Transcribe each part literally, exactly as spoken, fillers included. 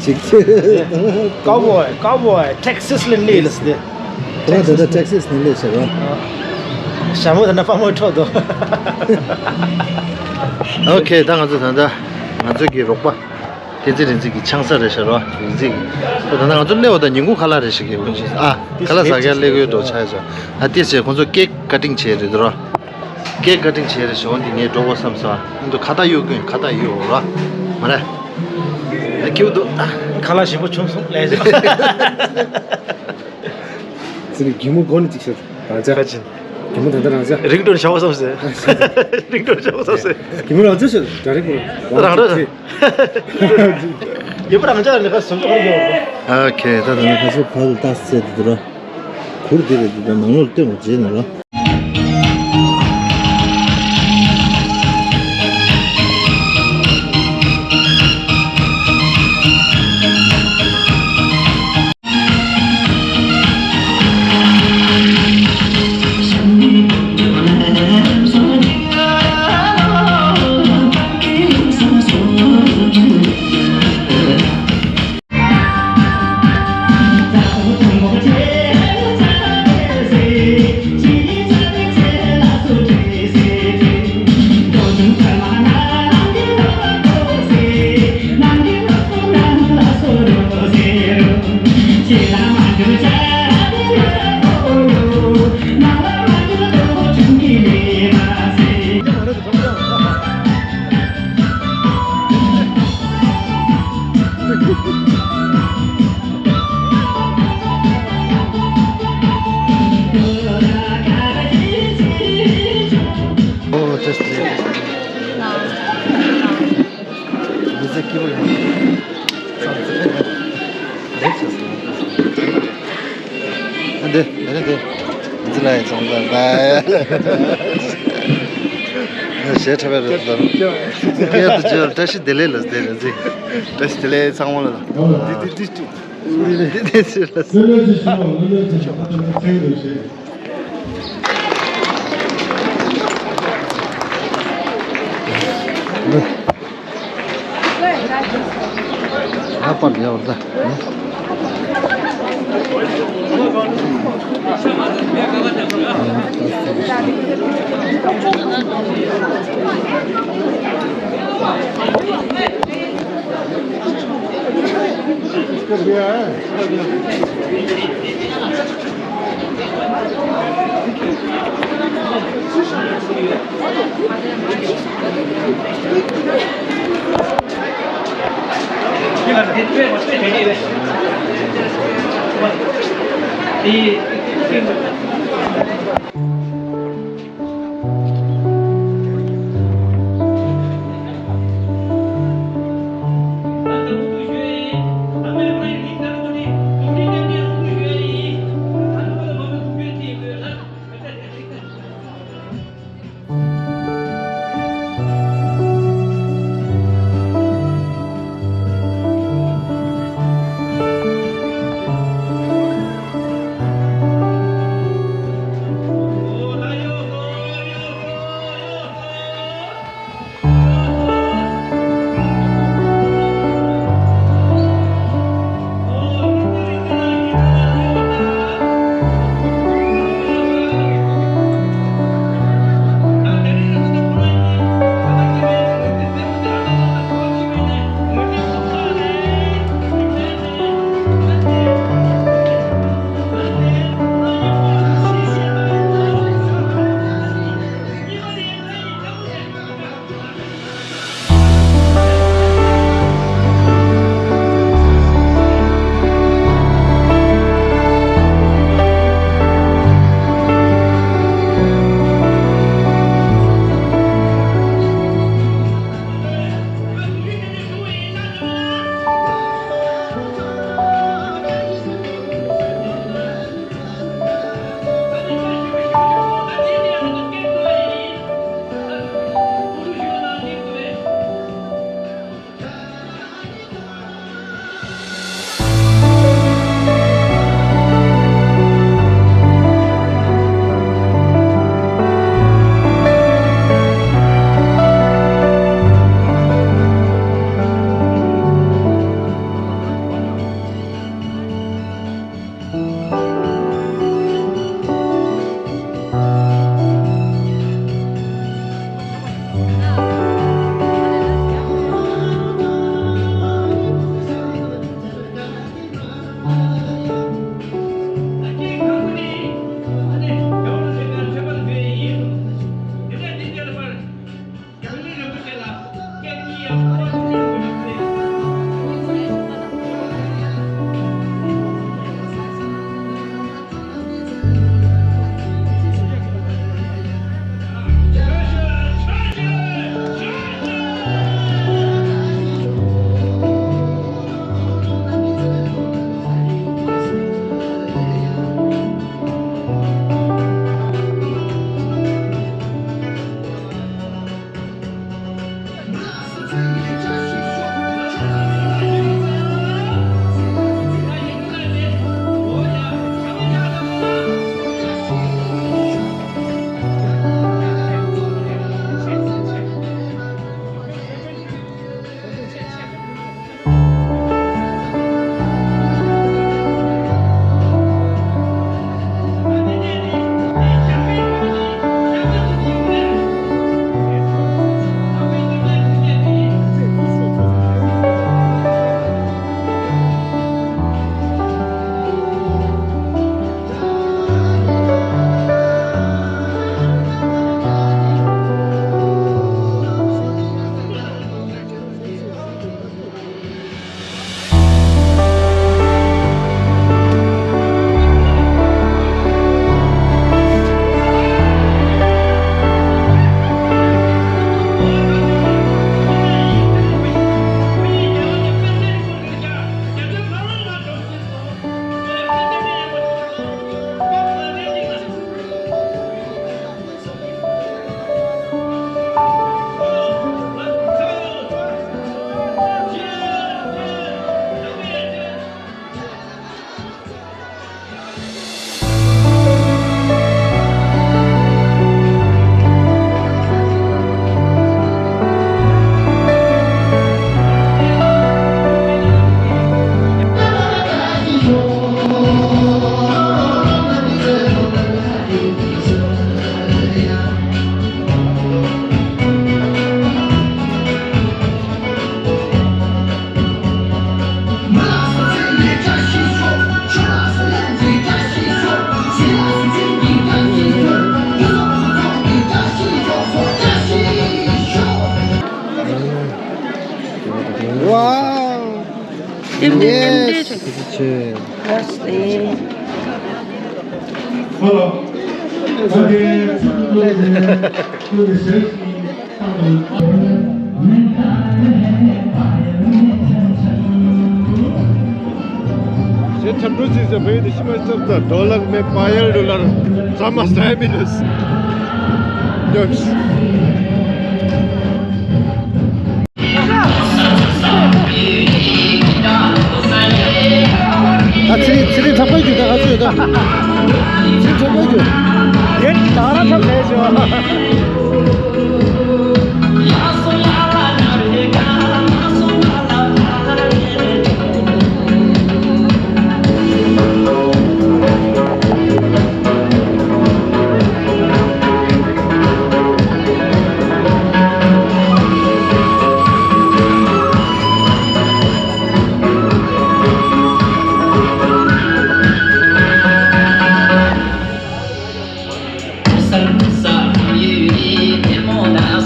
ཅིག་ཅིག་ཀའོ་བོའི་ཀའོ་བོའི་ཊེག་སཱས་ལིན་ལི་ལ་སི་དེ། ཁོ་རང་ད་ལྟ་ཊེག་སཱས་ལིན་ལི་ཟེར་བ། ཞྭ་མོ་ད་ནི་དཔའ་མོའི་ཁྲོད་དུ། ཨོ་ཁེ། ད་ང་ཚོ་ད་ལྟ་ང་ཚོ་གི་རོགས་པ་བསྟན་འཛིན་རིག་འཛིན་གྱི་ཆང་ས་རེད་ཤག་རོ། རིག་འཛིན་གྱི་ད་ལྟ་ང་ཚོ་སླེབས་པ་དང་ཉིན་གུང་ཁ་ལག་རེད་ཤག་གི་འོན་ཅིག་ཨ་ཁ་ལག་ཟ་ག་སླེབས་ཡོད་འགྲོ་ཆགས་ཤག་ཨ་ཏི་ཟེར་ཁོང་ཚོ་ཀེག་ཀ་ཊིང་བྱས་རེད་འདུག་རོ། ཀེག་ཀ་ཊིང་བྱས་རེད་ཤག་འོན་ཏེ་ངས་འགྲོ་དགོས་བསམ་སོང་། ཨ་འདུག་ཁ་བཏགས་གཡུག་གིན་ཁ་བཏགས་གཡུག་རོ། མ་རེད། ཨ་ཁྱེའུ་འདུག་ཁ་ལག་ཞིམ་པོ་བྱུང་སོང་ལས་ཟེར། ཙི་ནི་གད་མོ་སྒོ་ནས་ཅིག་ཤོད། རང་ཅག་ཁ་ཅིན། གད་མོ་ད་ལྟ་རང་ཅག་རིང་ཏོན་ཤ་བ་སོབ་སེ། རིང་ཏོན་ཤ་བ་སོབ་སེ། གད་མོ་རང་ཅག་ཤོད། ད་རིང་གོ་རང་ཅག་རང་ཅག་ཡོད་པ་རང་ཅག་ལ་ཁ་སོབ་ཅོག་ཡོད། ཨ་ཁེ། ད་ད་ནི་ཁ་ཆེ་ཕ་ལ་ཏ་སེ་དུ་དུ་ར། གུར་དེ་རེད་དུ་ད་ནང་ལོགས་སྟོན་གོ་རྗེས་ན་ར། ཨོ་ཅེས་ཅེས། མི་ཚེ་སྐྱིད་པོ་ཡིན། ཨ་འདི་ཨ་ནི་འདི་འཛི་ལ་ཡི་ཚོང་ལ་ལ་ཞེ་ཁྲ་བའི་རོ་དང་སྐད་དུ་བརྗོད། བཀྲ་ཤིས་བདེ་ལེགས་ལ་བདེ་ལ་འཛི། བཀྲ་ཤིས་བདེ་ལེགས་ཚང་མ་ལ། འདི་འདི་འདི་འདི་འདི་འདི་ལ། ཨ་པར་ཡོད་ད། Wow. ལྟེམ་ལྟེམ་ལྟེམ་ལྟེམ་ཆེ། ལྟེམ་ཆེ། Hello. ཞེས་འཁྲབ་སྟོན་བྱས་ཟིན་པའི་དེ་ཤི་མ་ཤར་ད་ཌོ་ལག་མེ་པ་ཡལ་ཌོ་ལར་ཙམ་མ་ཟ་མི་འདུག་ཡོད། ཨ་ཚེ་རིང་ཚེ་རིང་འཁྲབ་པའི་རྒྱུ་ད་ག་ཚོད་ཡོད་ད། ཚེ་རིང་འཁྲབ་པའི་རྒྱུ། ཡན་ད་ར་འཁྲབ་ལས་བྱོས།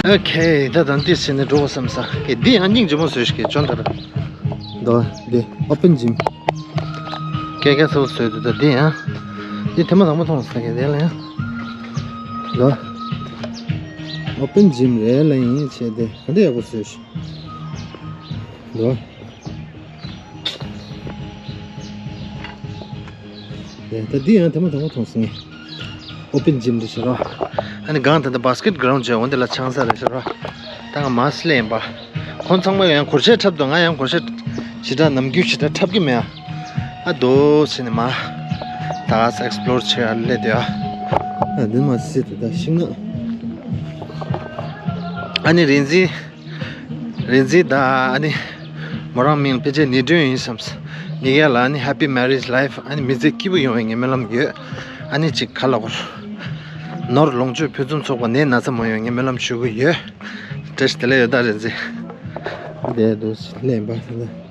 ཨོ་ཁེ། ད་དང་དེ་ཟིན་ནས་འགྲོ་བསམ་ས། ཨེ་འདི་ཡང་སྙིང་རྗེ་མོ་བཟོས་ཤིག་ཅོན་ད་ར། འདོ་འདི་ཨོ་པན་ཇིམ། སྐད་ཀ་སོ་བཟོས་འདུག་ད་འདི་ཡང་། འདི་ཐེངས་མ་དང་པོ་མཐོང་ས་གི་དེ་ལ་ཡང་། འདོ། ཨོ་པན་ཇིམ་རེད་ལ་ཡིན་བྱས་ཏེ་ག་འདི་ཡག་པོ་བཟོས་ཤིག་འདོ། ཡ་ད་འདི་ཡང་ཐེངས་མ་དང་པོ་མཐོང་སོང་ངས། ཨོ་པན་ཇིམ་འདི་ཟེར་རོ། ཨ་ནི་སྒང་ད་ལྟ་བྷ་སི་ཀེ་ཊི་གྷ་རའུན་ཌི་བྱས་འོ་འདི་ལ་ཆང་ས་རེད་ཟེར་རོ། ད་ང་མ་སླེབས་ཡིན་པ། ཁོང་ཚང་མ་ཡང་གོར་སེཊ་འཁྲབ་འདུག་ང་ཡང་གོར་སེཊ་ཞེ་དྲག་ནམ་རྒྱུན་ཞེ་དྲག་འཁྲབ་ཀྱི་མེད་ཨ། ཨ་རྡོ་ཟེར་ནས་མ། ད་ཨེག་སི་པི་ལོར་བྱེད་ཨ་སླེབས་དེ་ཨ། ཨ་འདི་མ་སྲིད་དེ་ད་ཤིང་ནགས། ཨ་ནི་རིན་འཛིན། རིན་འཛིན་དང་ཨ་ནི། མོ་རང་མིང་ཕལ་ཆེར་ནི་སྒྲོན་ཡིན་བསམ། ནི་ག་ལ་ཨ་ནི་ཧེ་པི་མེ་རེཇ་ལའིཕ་ཨ་ནི་མི་ཚེ་སྐྱིད་པོ་ཡོང་བའི་ངའི་སྨོན་ལམ་ཡོད། ཨ་ནི་ཅིག་ག་ལ་གོར། ནོར་ལོངས་སྤྱོད་ཕུན་སུམ་ཚོགས་པ་ནད་ན་ཚ་མ་ཡོང་ངའི་སྨོན་ལམ་ཞུ་གི་ཡོད། བཀྲ་ཤིས་བདེ་ལེགས་ཡོད་ད་རེད་ཟེ། བསྡད་འདུག་ལན་པ་ད།